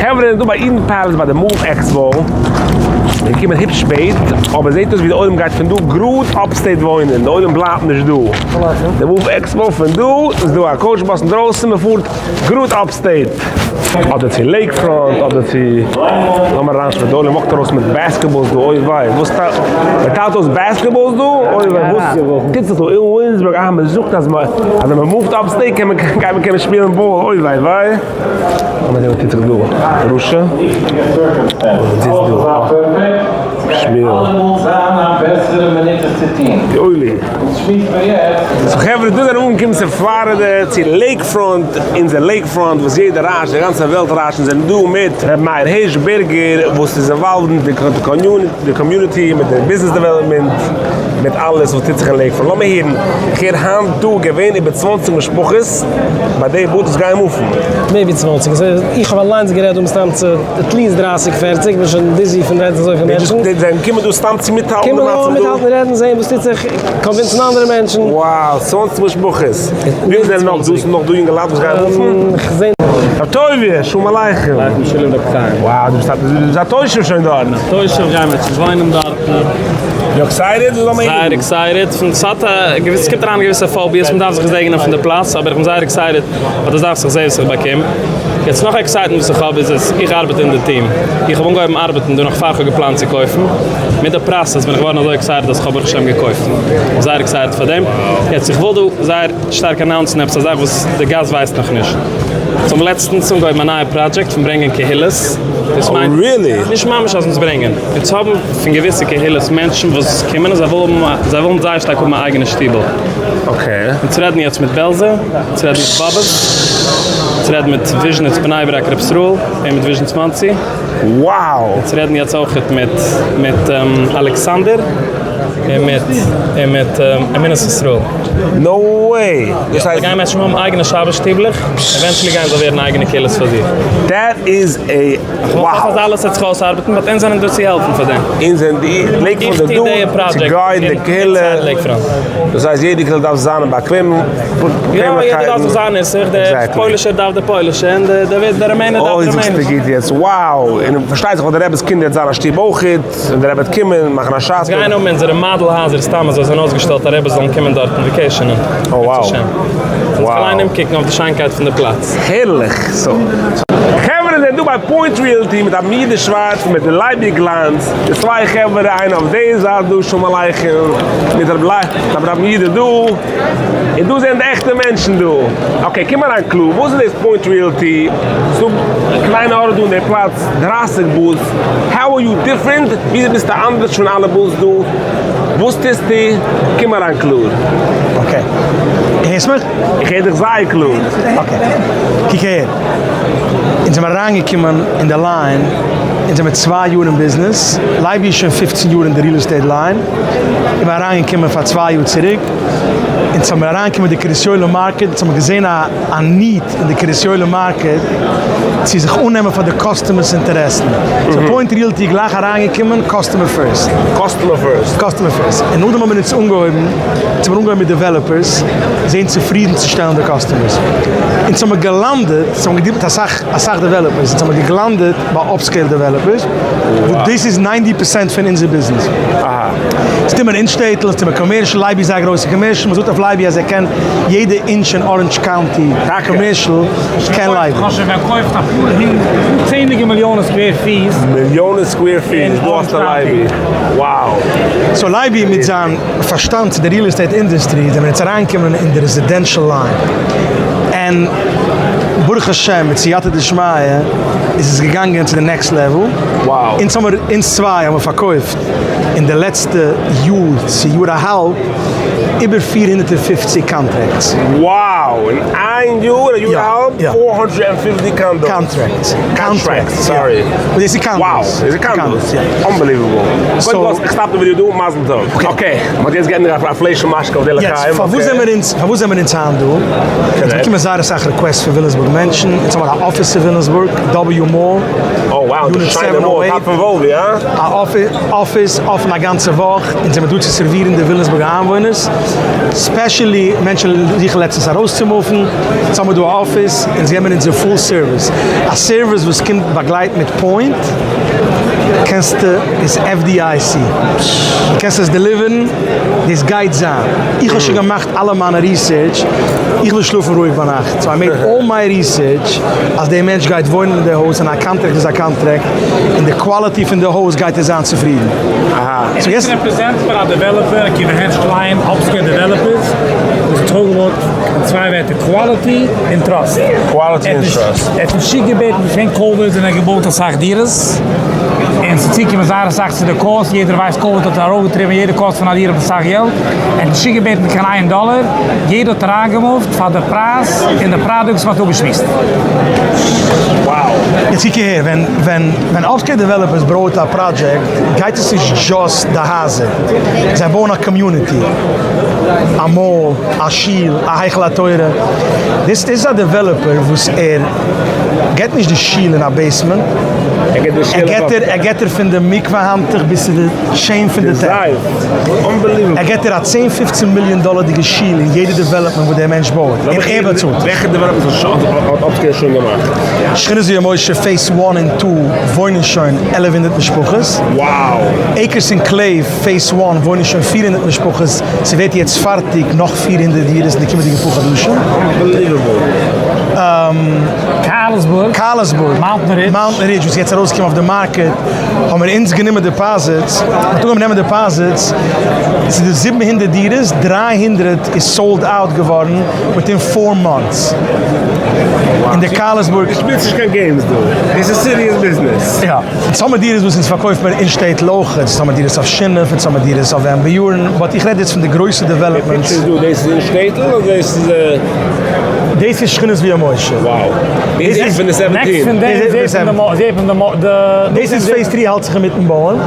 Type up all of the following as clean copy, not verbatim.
חברה דא ביי Eden Palace ביי די Move Expo, מיר קומען היפש שפעט, אבער זעט אויס ווי די עולם גייט פון דא גראד upstate וואוינען, די עולם בלייבט נישט דא. די Move Expo פון דא איז דא א coach bus אינדרויסן, מען פארט גראד upstate. אדער צו Lakefront אדער צו, לאמיר אריינשפארן, די עולם וואקט ארויס מיט basketballs דא, אוי וויי, וואס טייל, מען טיילט אויס basketballs דא? אוי וויי, וואס טוט זיך דא אין וויליאמסבורג? אה, מען זאגט אז מען, אז ווען מען מופט upstate קען מען, גייט מען קענען שפילן באל, אוי וויי וויי. לאמיר זען וואס טוט זיך דא, רשע, וואס זיצט דא, שמואל, די אולי. So חברה דא זענען אנגעקומען צו פלארידע צו Lakefront, אונזער Lakefront וואס יעדער רעש'ט, די גאנצע וועלט רעש'ט, אונז זענען דא מיט ר' מאיר הערש בערגער וואס איז involved אין די community מיט די business development מיט אלעס וואס טוט זיך אין Lakefront, לאמיר הערן, איך הער היינט דא געווען איבער 20 משפחות ביי די boat וואס גייען מופן. מער ווי 20, איך האב אליינס גערעדט דא מסתם צו at least דרייסיג פערציג, כ'בין שוין dizzy פון רעדן צו אזויפיל מענטשן. זיי קומען דא סתם צו מיטהאלטן די קומען נאר מצב דא? מיטהאלטן, רעדן, זען וואס טוט זיך, convince ן אנדערע מענטשן. Wow, 20 משפחות. וויפיל זענען נאך דא? ס'איז נאך דא יונגעלייט וואס גייען מופן? כ'זע. רב טוביה, שלום עליכם. עליכם שלום רב חיים. Wow, דו ביסט א תושב שוין דארט. א תושב, גיימיר צו וואוינען דארטן. You excited? זייער excited, פון ס'האט א געוויסע, ס'קומט אריין געוויסע phobias, מ'דארף זיך געזעגענען פון די פלאץ, אבער איך בין זייער excited, ווייל דאס דארף זיך זעהן וואס איך באקום. יעצט נאך excitement וואס איך האב איז אז איך ארבעט אין די טיעם. איך האב אנגעהויבן ארבעטן דא נאך פאר איך האב געפלאנט צו קויפן. מיט די process בין איך געווארן אזוי excited אז איך האב ברוך השם געקויפט. איך בין זייער excited פאר דעם. יעצט איך וויל דא זייער שטארק announce ן עפעס א זאך וואס די גאס ווייסט נאכנישט. אונז האבן לעצטנס אנגעהויבן א נייע פראדזשעקט פון ברענגען קהילות. דאס מיינט נישט ממש אז אונז ברענגען. אונז האבן פון געוויסע קהילות מענטשן וואס קומען און זיי ווילן זיי ווילן זייער שטארק האבן א אייגענע שטיבל. אונז רעדן יעצט מיט בעלזא, אונז רעדן מיט באבוב, אונז רעדן מיט וויזשניץ בני ברק רב ישראל, און מיט וויזשניץ מאנסי. אונז רעדן יעצט אויכעט מיט מיט אלכסנדר און מיט און מיט אמונת ישראל. No way! דאס הייסט זיי גייען מענטשן האבן אייגענע שבת שטיבלעך, eventually גייען זיי ווערן אייגענע קהילות פאר זיך. That is a איך האף אז אלעס וועט זיך אויסארבעטן, but אונז זענען דא צו העלפן פאר דעם. אונז זענען די Lakefront דא צו guide ן די קהילה, דאס הייסט יעדע קהילה דארף זיינע באקוועמליכקייטן. יא, יעדער דארף זיך זיין נוסח, דער פוילישער דארף די פוילישע, און דער רומענער דארף די רומענישע. אוי זאגסטו גוט יעצט, wow! און פארשטייט זיך ווייל די רבי'ס קינדער וועט זיין א שטוב אויכעט, און די רבי וועט קומען מאכן א שבת. אונז גייען האבן אונזערע מאדעל הייזער סתם אזוי זענען אויסגעשטעלט אז רבי'ס זאלן קומען דארטן vacation ען. Oh wow. זאלן זיך אליין אומקוקן אויף די שיינקייט פון די פלאץ. הערליך! חברה זענען דא ביי Point Realty מיט אמידה שווארץ און מיט לייבי גלאנץ, די צוויי חברה איינער אויף די זייט דא שלום עליכם מיט רב אמידה דא, און דא זענען די עכטע מענטשן דא. Okay קום אריין קלאר, וואס איז דאס Point Realty? ס'דא קליינע ארט דא אין די פלאץ 30 booths, how are you different? וויאזוי ביסטו אנדערש פון אלע booths דא? וואס טוסטו? קום אריין קלאר. Okay. הערסט מיך? איך הער דיך זייער קלאר. Okay. קוק אהער. אונז זעמער אריינגעקומען אין די line, אונז זעמער צוויי יאר אין ביזנעס, לייבי איז שוין 15 יאר אין די real estate line, איך בין אריינגעקומען פאר צוויי יאר צוריק, אונז האמיר אריינגעקומען אין די קרית יואל'ע market, אונז האמיר געזען א need אין די קרית יואל'ע market צו זיך אננעמען פאר די customers אינטערעסן. So Point Realty איז גלייך אריינגעקומען, customer first. Customer first. Customer first. און נאכדעם האבן מיר אונז אנגעהויבן. אונז האבן אנגעהויבן מיט developers זעהן צופרידן צו שטעלן די customers, אונז האבן געלאנדעט, אונז האבן געדילט מיט אסאך אסאך developers, אונז האבן געלאנדעט ביי upscale developers, וואס דאס איז ninety percent פון אונזער ביזנעס. אונז טוהן מיר אין שטעטל, אונז טוהן מיר commercial, לייבי איז א גרויסע commercial, מען זאגט אויף לייבי אז ער קען יעדע inch אין Orange County commercial קען לייבי. כאטש ווען קויפט אפאר הונדערט צענדליגע מיליאנען square feet. מיליאנען square feet, דא האסטו לייבי, wow. So לייבי מיט זיין פארשטאנד צו די real estate industry זענען מיר יעצט אריינגעקומען אין די residential line, און ברוך השם מיט סייעתא דשמיא איז עס געגאנגען צו די next level, אונז האמיר אונז צוויי האמיר פארקויפט אין די לעצטע יאר צו יאר א האלב איבער 450 contracts. Wow! אין איין יאר, א יאר א האלב? 450 condos? Contracts. Contracts, sorry. דאס איז condos. Wow! דאס איז condos. Unbelievable. קודם כל איך stop די ווידעא דא, מזל טוב. Okay, מ'האט יעצט געענדיגט א פלעשל משקה אויף די לחיים. יעצט, פארוואס זעמיר אונז, פארוואס זעמיר אונז היינט דא? אונז באקומען זייער אסאך requests פון וויליאמסבורג. וויליאמסבורג מענטשן, אונז האמיר א אפיס אין וויליאמסבורג, W Mall, Unit seven oh eight, א אפיס אפן א גאנצע וואך, אונז זעמיר דא צו סערווירן די וויליאמסבורגע איינוואוינערס, specially מענטשן זוכן לעצטנס ארויסצומופן, אונז האמיר דא א אפיס, אונז געבן אונזער full service, א service וואס קומט באגלייט מיט Point, קענסטו איז FDIC, קענסט עס דעליווערן, דאס גייט זיין, איך האב שוין געמאכט אלע מיינע research, איך וויל שלאפן רואיג ביינאכט, so I made all my research אז דער מענטש גייט וואוינען אין די הויז און א contract איז א contract, און די quality פון די הויז גייט ער זיין צופרידן. סאו יעצט represent פאר א developer עקיבא הערש קליין upscale developers וואס האט אויפגעבויט אין צוויי ווערטער quality און trust. quality און trust. ער האט נישט צוגעבעטן קיין קאוויד און ער האט געבויט אסאך דירות און ס'איז צוגעקומען זייער אסאך צו די cost, יעדער ווייסט קאוויד האט ארויפגעטריבן יעדע cost פון א דירה אויף אסאך געלט, ער האט נישט צוגעבעטן קיין איין דאלער, יעדער האט אריינגעמופט פאר די פרייז און די פראדוקט וואס מ'האט אפגעשמועסט. Wow. יעצט קוק אהער, ווען ווען ווען upscale developers ברויט א פראדזשעקט גייט עס נישט just די הייזער, זיי בויען א community, א mall, א שול, א היכל התורה, דאס איז א developer וואס ער געט נישט די שול אין א basement, ער געט דיר פון די מקווה האנטוך ביז צו די chain פון די tap, ער געט דיר א צען פופצען מיליאן דאלערדיגע שול אין יעדע development וואס דער מענטש בויעט, און ער באצאלט עס. וועלכע developments האט upscale שוין געמאכט? שכונת ויואל משה phase one און two וואוינען שוין עלף הונדערט משפחות. Wow! Acres Enclave phase one וואוינען שוין 400 משפחות, ס'ווערט יעצט פארטיג נאך 400 דירות אין די קומענדיגע פאר חדשים. Unbelievable! קארלסבורג, קארלסבורג, Mountain Ridge. Mountain Ridge וואס איז יעצט ארויסגעקומען אויף די market, האבן מיר אונז גענומען deposits, מ'האט אנגעהויבן נעמען deposits, ס'איז דא 700 דירות, 300 איז sold out געווארן within four months. אין די קארלסבורג. דו שפילסט נישט קיין games דא, דאס איז serious business. יא, אונז האמיר דירות וואס אונז פארקויפט מיר אין שטעטל אויך, אונז האמיר דירות אויף שינף, אונז האמיר דירות אויף ווען ביורן, but איך רעד יעצט פון די גרויסע developments. די picture איז דא, דאס איז אין שטעטל אדער דאס איז. דאס איז שכונת ויואל משה. Wow. דאס איז פון די seventeen. Next פון דעם זעט מען די זעט מען די די. דאס איז phase three האלט זיך אינמיטן בויען.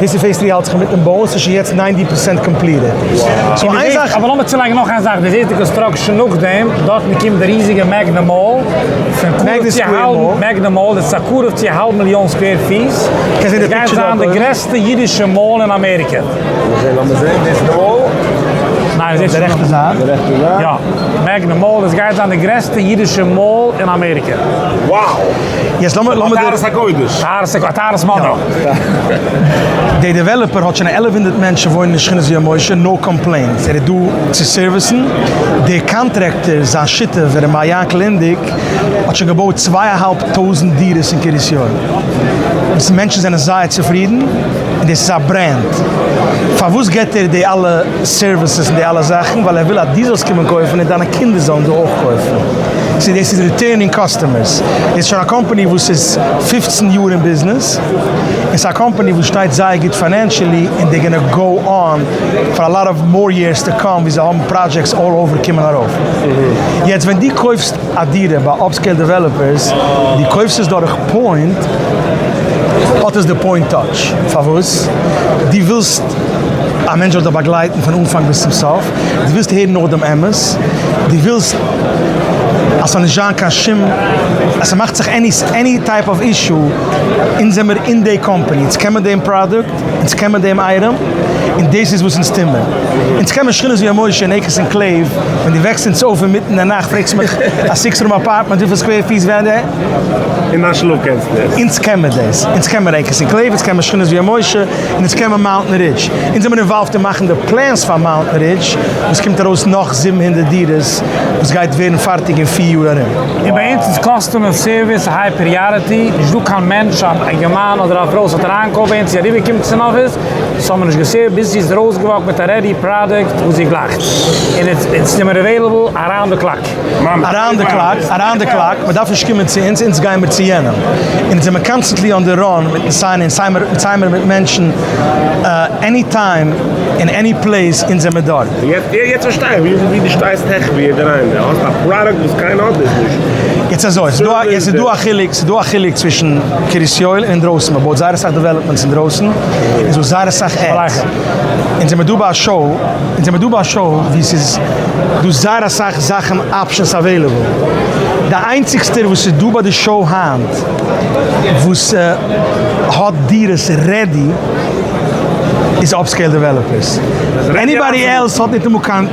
דאס איז phase three האלט זיך אינמיטן בויען, ס'איז שוין יעצט ninety percent completed. So איין זאך. אבער לאמיר צולייגן נאך איין זאך, דו זעסט די construction נאכדעם, דארטן קומט די ריזיגע Magna Mall, פון קרוב צו האלב, Magna Mall, דאס איז א קרוב צו האלב מיליאן square feet, קענסט זען עס די גייט picture זיין דארט די אויבן. גרעסטע אידישע mall אין אמעריקע. לאמיר זען, דאס איז די mall? ניין, די רעכטע זייט. די רעכטע זייט. יא, Magna Mall, עס גייט זיין די גרעסטע אידישע mall אין אמעריקע. Wow! יעצט לאמיר לאמיר טהרת הקודש. טהרת הקודש, טהרת מאנרא. די developer האט שוין עלף הונדערט מענטשן וואוינען אין שכונת ויואל משה, no complaints, ער איז דא צו סערוויסן, דער contractor זיין שותף ר' מאיר יענקל אינדיג האט שוין געבויט צוויי א האלב טויזנט דירות אין קרית יואל, וואס מענטשן זענען זייער צופרידן, און דאס איז א brand, פארוואס געבט ער די אלע services און די אלע זאכן? ווייל ער וויל אז דו זאלסט קומען קויפן און דיינע קינדער זאלן דא אויך קויפן, so דאס איז returning customers, דאס איז שוין א קאמפאני וואס איז 15 יאר אין ביזנעס, און ס'איז א קאמפאני וואס שטייט זייער גוט financially און they gonna go on for a lot of more years to come ווי זיי האבן projects all over קומען ארויף. יעצט ווען דו קויפסט א דירה ביי upscale developers, דו קויפסט עס דורך Point, האט עס די Point touch. פארוואס? דו ווילסט א מענטש זאל דיך באגלייטן פון אנפאנג ביז צום סוף, דו ווילסט הערן נאר דעם אמת, דו ווילסט אז ס'זאל נישט זיין קיין שום, אז ס'מאכט זיך any any type of issue, אונז זעמיר אין די קאמפאני, אונז קען מיר דעם פראדוקט, אונז קען מיר דעם item, און דאס איז וואס אונז טוהן מיר. אונז קען מיר שכונת ויואל משה און Acres Enclave, ווען דו וועקסט אונז אויף אינמיטן די נאכט פרעגסט מיך א six room apartment וויפיל square feet ווען די. אין דיין שלאף קענסטו עס. אונז קען מיר דאס. אונז קען מיר Acres Enclave, אונז קען מיר שכונת ויואל משה, און אונז קען מיר Mountain Ridge. אונז זעמיר involved אין מאכן די plans פאר Mountain Ridge, וואס קומט ארויס נאך 700 דירות וואס גייט ווערן פארטיג אין פיר יאר ארום. און ביי אונז איז customer service א high priority, נישט דא קיין מענטש, א אינגערמאן אדער א פרוי וואס האט אריינגעקאלט ביי אונז צו אריבערקומען צום אפיס, דאס האבן מיר נישט געסערווט ביז זי איז ארויסגעוואקט מיט א ready product וואס זי גלייכט, און it's נומער available around the clock. Around the clock, around the clock, מען דארף נישט קומען צו אונז, אונז גייען מיר צו יענעם. און אונז זעמיר constantly on the run מיטן סיין און סיי מיר מיט מענטשן, any time אין any place אונז זעמיר דארט. יעצט פארשטיי איך ווי דו שטייסט העכער ווי יעדער איינער, האסט א פראדוקט וואס קיינער האט דאס נישט. יעצט אזוי, ס'איז דא יעצט איז דא א חילוק, ס'איז דא א חילוק צווישן קרית יואל און אינדרויסן, מען בויט זייער אסאך developments אינדרויסן, און ס'איז דא זייער אסאך ads. אונז זעמיר דא ביי א show, אונז זעמיר דא ביי א show ווי ס'איז דא זייער אסאך זאכן options available. די איינציגסטער וואס איז דא ביי די show היינט וואס האט דירות ready איז Upscale Developers. Anybody else האט ניטאמאל קיין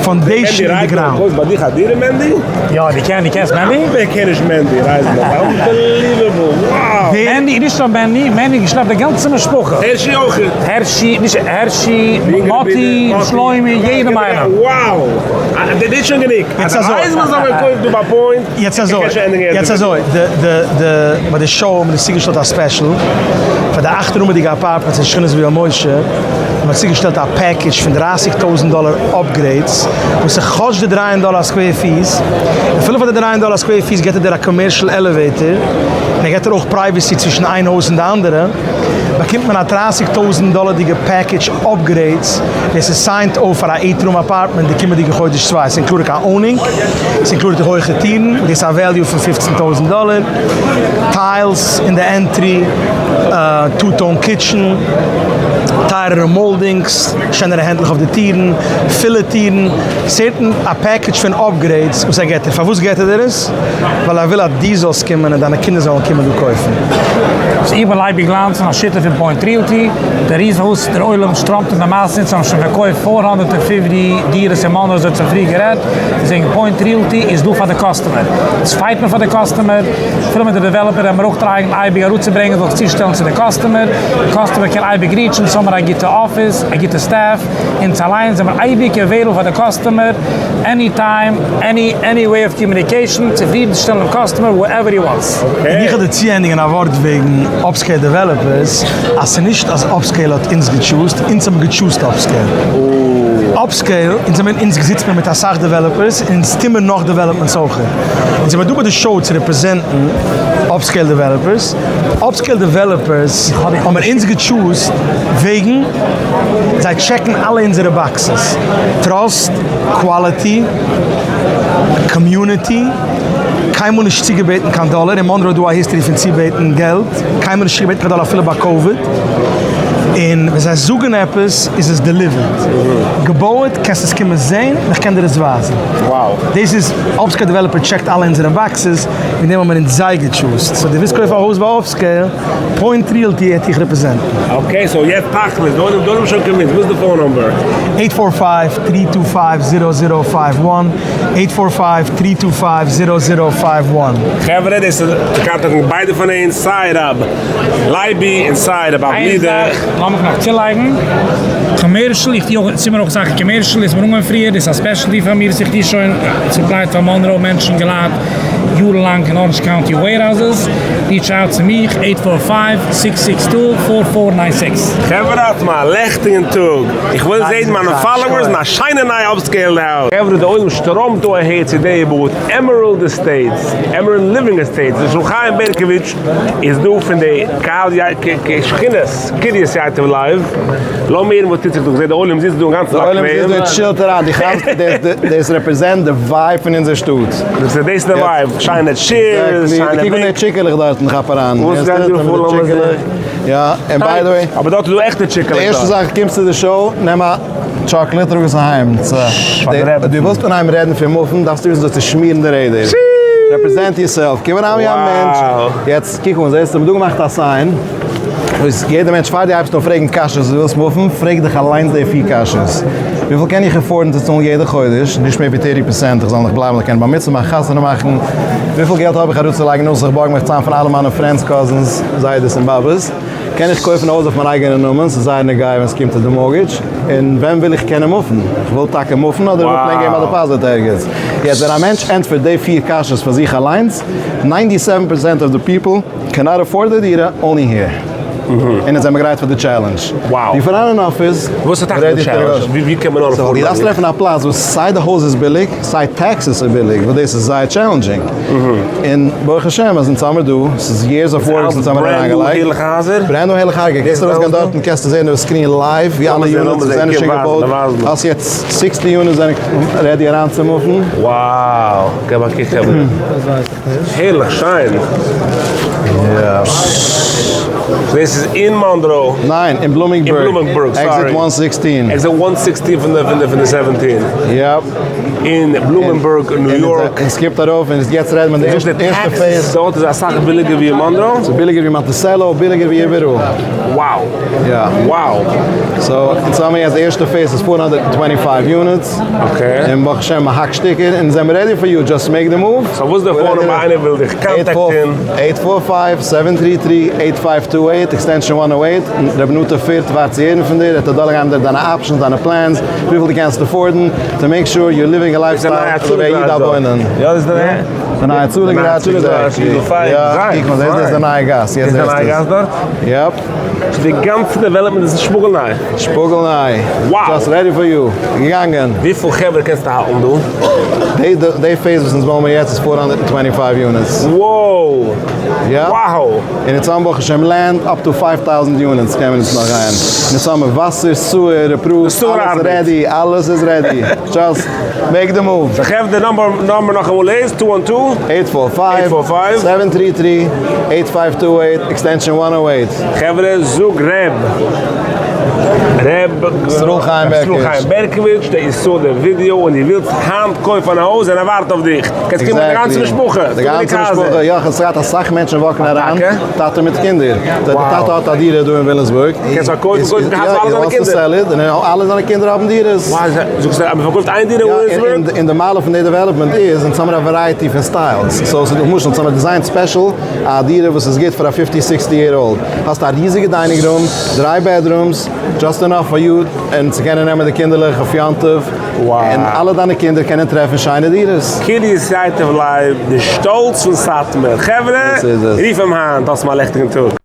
foundation אין די ground. קויפסט ביי דיך א דירה מענדי? יא, די קען, די קענסט מענדי? ווער קען נישט מענדי רייזענבערג? Unbelievable! Wow! מענדי, נישט נאר מענדי, מענדי האט געשלעפט די גאנצע משפחה. הערשי אויך. הערשי, נישט הערשי, מאטי, שלומי, יעדעם איינעם. Wow! דאס איז שוין גענוג. יעצט אזוי. רייזמאן זאל מען קויפן דא ביי פוינט. יעצט אזוי, יעצט אזוי, די די די ביי די show האבן מיר צוגעשטעלט א special פאר די אכט רומידיגע apartments אין שכונת ויואל משה, האבן מיר צוגעשטעלט א package פון דרייסיג טויזנט דאלער upgrades, וואס איז כאטש די דריי הונדערט דאלער א square פיס, אפילו פאר די דריי הונדערט דאלער א square פיס געט ער דיר א commercial elevator, און ער געט דיר אויך privacy צווישן איין הויז און די אנדערע, באקומט מען א דרייסיג טויזנט דאלערדיגע package upgrades, דאס איז signed אויף פאר א eight room apartment די קומענדיגע חודש צוויי, ס'איז included קיין awning, ס'איז included די הויכע טירן, דאס איז א value פון פופצן טויזנט דאלער, tiles אין די entry, two tone kitchen, טייערערע moldings, שענערע הענטלעך אויף די טירן, פילע טירן, certain א package פון upgrades וואס ער געט דיר, פארוואס געט ער דיר עס? ווייל ער וויל אז דו זאלסט קומען און דיינע קינדער זאלן קומען דא קויפן. סאו איך בין לייבי גלאנץ און א שותף אין פוינט ריעלטי, די reason פארוואס דער עולם שטראמט אין די מאסן אונז האבן שוין פארקויפט four הונדערט און fifty דירות אין מאנרא אזוי צום פרי גערעדט, איז וועגן פוינט ריעלטי איז דא פאר די customer, אונז fight מען פאר די customer, אפילו מיט די developer וועלן מיר אויך try ען אייביג אראפצוברענגען זאל זיך צושטעלן צו די customer, די customer קען אייביג reach ן, אונז האבן מיר א גוטע אפיס, א גוטע staff. אונז אליינס זעמיר אייביג available פאר די customer, any time, any any way of communication, צופרידנשטעלן דעם customer whatever he wants. און איך וועל דיר צוענדיגן א ווארט וועגן Upscale Developers, אז ס'איז נישט אז Upscale האט אונז געטשוזט, אונז האבן געטשוזט Upscale. Upscale, אונז זעמיר אונז זיצט מיר מיט אסאך developers, און אונז טוהן מיר נאך developments אויכעט. אונז זעמיר דא ביי די show צו רעפרעזענטן Upscale Developers. Upscale Developers האבן אונז געטשוזט וועגן זיי check ן אלע אונזערע boxes, trust, quality, community, קיינמאל נישט צוגעבעטן קיין דאלער, אין מאנרא איז דא א history פון צובעטן געלט, קיינמאל נישט צוגעבעטן קיין דאלער אפילו ביי קאוויד, און ווען זיי זאגן עפעס איז עס delivered, געבויעט, קענסט עס קומען זען און איך קען דיר עס ווייזן. דאס איז Upscale Developer check ט אלע אונזערע boxes, וועגן דעם האבן מיר אונז זיי געטשוזט, so דו ווילסט קויפן א הויז ביי Upscale, פוינט ריעלטי העט דיך רעפרעזענטן. Okay so יעצט תכלית, דא האט מען שוין convinced, וואס איז די phone number? Eight four five three two five zero zero five one, eight four five three two five zero zero five one. חברה דאס איז די contact ביידע פון אונז, סיי ר' לייבי און סיי ר' אביגדור. איין זאך לאמיך נאך צולייגן, commercial, איך טוה אויך צימער אויך זאכן commercial, איז מיר אנגעהויבן פריער, דאס איז א specialty פאר מיר וואס איך טוה שוין, supply ט פאר מאנראו מענטשן געלייט יארן לאנג אין אראנדזש קאונטי warehouses, reach out צו מיך, eight four five, six six two, four four nine six. חברה האטס מיר א לעכטיגן טאג, איך וויל זעהן מיינע followers אין א שיינע נייע upscale house. חברה די עולם שטראמט דא אהער צו די booth, עמעראלד עסטעיטס, עמעראלד ליווינג עסטעיטס, ר' שלום חיים בערקאוויטש איז דא פון די קהל שכונת קרית יטב לב, לאמיר הערן וואס טוט זיך דא, כ'זעה די עולם זיצט דא אינגאנצן די עולם זיצט דא און chill ט אריין, דו כאפסט דאס represent די vibe פון אונזער שטאט. דאס איז די vibe, שיינע chairs, שיינע בענק. קוק אן די טשיקעלעך דארטן, כאפ אריין. וואס גייט דא פאר לאמיר זען. יא, און by the way. אבער דארט איז דא עכטע טשיקעלעך דארט. די ערשטע זאך קומסט צו די show, נעם א chocolate, טראג עס אהיים. דו ווילסט אנהייבן רעדן פון מופן, דארפסטו וויסן וויאזוי צו שמירן די רעדער. Represent yourself, קום אריין ווי א מענטש. יעצט קוק אן, זעסט, האבן דא געמאכט א sign. וואס יעדער מענטש פאר דו הייבסט אן פרעגן קשיות דו ווילסט מופן, פרעג דיך אליינס די פיר קשיות. וויפיל קען איך afford ן צו צאלן יעדע חודש, נישט מער ווי thirty percent, איך זאל נאך בלייבן, איך קען בר מצוה מאכן, חתונה מאכן, וויפיל געלט האב איך אראפצולייגן נאך זיך בארגן מיך צאם פון אלע מיינע friends, cousins, זיידעס און באבעס, קען איך קויפן א הויז אויף מיין אייגענע נאמען, ס'איז זייער נוגע ווען ס'קומט צו די mortgage, און ווען וויל איך קענען מופן? איך וויל טאקע מופן אדער איך וויל plain געבן א deposit ערגעץ? יעצט ווען א מענטש ענטפערט די פיר קשיות פאר זיך אליינס, ninety seven percent of the people cannot afford א דירה only here. און אונז זעמיר גרייט פאר די challenge. ווי פאראן אן אפיס. וואס איז טאקע די challenge? ווי קען מען נאר afford ן? דו דארפסט טרעפן א פלאץ וואס סיי די הויז איז ביליג, סיי taxes איז ביליג, וואס דאס איז זייער challenging. און ברוך השם אז אונז האמיר דא, ס'איז years of work וואס אונז האמיר אריינגעלייגט. Brand new הערליכע הייזער. Brand new הערליכע הייזער. גייסט ארויסגיין דארטן קענסטו זען אויף screen live ווי אלע units זענען שוין געבויט. האסט יעצט sixty units זענען ready אריינצומופן. Wow! געב א קוק חברה. הערליך שיין. דאס איז אין מאנרא? ניין, אין בלומינגבורג. אין בלומינגבורג, sorry. Exit one sixteen. Exit one sixteen פון די פון די seventeen. Yep. אין בלומינבורג, ניו יארק. און סקיפט ארויף און יעצט רעדט מען די ערשטע phase. דארט איז אסאך ביליגער ווי אין מאנרא? ס'איז ביליגער ווי מאנטיסעלא, ביליגער ווי איבעראל. Wow. יא. Wow. So, אונז האמיר יעצט די ערשטע phase איז four hundred twenty five units. Okay. און ברוך השם מ'האקט שטיקער און זעמיר ready for you, just make the move. So וואס איז די phone number איינער וויל דיך קאנטעקטען? eight four five, seven three three, eight five two eight, extension one oh eight, ר' נטע פירט ווארט צו הערן פון דיר, ער וועט אדורכגיין מיט דיר דיינע options, דיינע plans, וויפיל דו קענסט afford ן, to make sure you're living a lifestyle אזוי ווי א איד דארף וואוינען. יא דאס איז די נייע. די נייע הצלה גאראדזש, exactly. יא, קוק מאל, דאס איז די נייע גאס, יעצט זעסטו עס. Yep. So די גאנצע development איז שפאגל ניי. שפאגל ניי. Wow! Just ready for you. געגאנגען. וויפיל חברה קענסטו האלטן דא? די די phase וואס אונז בויען מיר יעצט איז four hundred twenty five units. Wow! Yep. Wow! און אונז האבן ברוך השם land up to five טויזנט units קען מען אונז נאך גיין. און אונז האבן וואסער, sewer, approved, אלעס ready, אלעס איז ready. Just make the move. So חברה די number number נאכאמאל איז two one two. Eight four five. Seven three three, eight five two eight, extension one oh eight. חברה זאג ר' ר' ישראל חיים בערקאוויטש. ישראל חיים בערקאוויטש, דער איז סא דער ווידיאו און די ווילסט היינט קויפן א הויז און ער ווארט אויף דיך. קענסט קומען מיט די גאנצע משפחה. די גאנצע משפחה, יא, כ'האב געהאט אסאך מענטשן walk ן אריין, טאטע מיט קינדער. די טאטע האט א דירה דא אין וויליאמסבורג. קענסט פארקויפן, קויפן די הויז פאר אלע זיינע קינדער. און אלע זיינע קינדער האבן דירות. זאגסט אז מען פארקויפט איין דירה אין וויליאמסבורג? און די מעלה פון די development איז, אונז האמיר א variety פון styles. So ס'איז למשל אונז האמיר designed special א דירה וואס איז גוט פאר א fifty sixty year old. האסט א ריזיגע dining room, דריי bedrooms, just enough for you און צו קענען נעמען די קינדערלעך אויף יום טוב, און אלע דיינע קינדער קענען טרעפן שיינע דירות. קרית ייטב לב, די שטאלץ פון סאטמאר. חברה, רוף אים היינט, האסט מיר א לעכטיגן טאג.